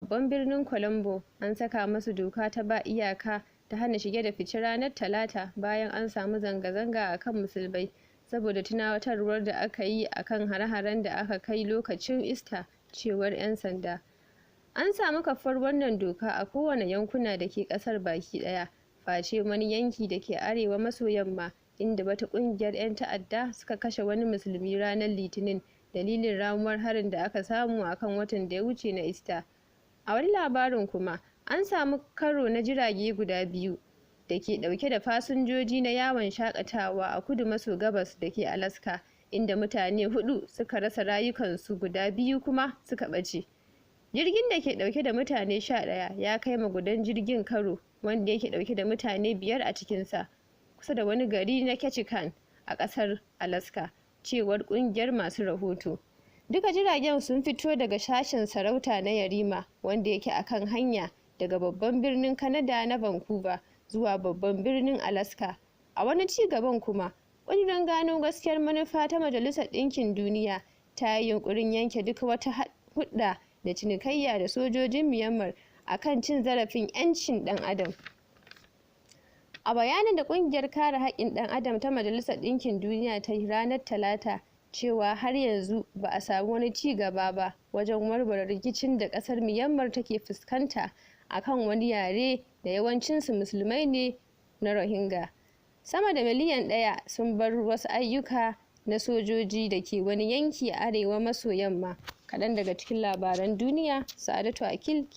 Babban birnin Colombo an saka masu doka ta ba iyaka ta hana shige da fice ranar Talata bayan an samu zanga-zanga a kan Musulmai saboda tunatarwar da aka yi a kan hare-haren da aka kai lokacin Ista, cewar 'yan sanda. An samu kafuwar wannan doka a kowane yankuna da ke ƙasar baki ɗaya, face wani yanki da ke arewa maso yamma, inda wata ƙungiyar 'yan ta'adda suka kashe wani Musulmi ranar Litinin, dalilin ramuwar harin da aka samu a kan watan da ya wuce na Ista. A wani labarin kuma, an samu karo na jirage guda biyu da ke dauke da fasinjoji na yawon shakatawa a kudu maso gabas da ke Alaska, inda mutane hudu suka rasa rayukansu guda biyu kuma suka ɓace. Jirgin da ke dauke da mutane 11 ya kai ma gudan jirgin karo wanda yake dauke da mutane biyar a cikinsa, kusa da wani gari na Ketchikan a kasar Alaska, cewar kungiyar masu rahoto. Duka jiragen sun fito daga sashen sarauta na Yarima wanda yake a kan hanya daga babban birnin Canada na Vancouver zuwa babban birnin Alaska. A wani ci gaban kuma, ƙudurin gano gaskiyar manufa ta Majalisar Ɗinkin Duniya ta yi yunƙurin yanke duk wata hulɗa da cinikayya da sojojin Myanmar a kan cin zarafin 'yancin ɗan adam. A bayanin da ƙungiyar kare haƙƙin ɗan adam ta Majalisar Ɗinkin Duniya ta yi ranar Talata cewa har yanzu ba a sami wani ci gaba ba wajen warware rikicin da ƙasar Myanmar take fuskanta a kan wani yare da yawancinsu Musulmai ne na Rohingya. Sama da miliyan 1 sun bar wasu ayyuka na sojoji da ke wani yanki a arewa maso yamma. Kaɗan daga cikin labaran duniya, Sa'adatu Akil.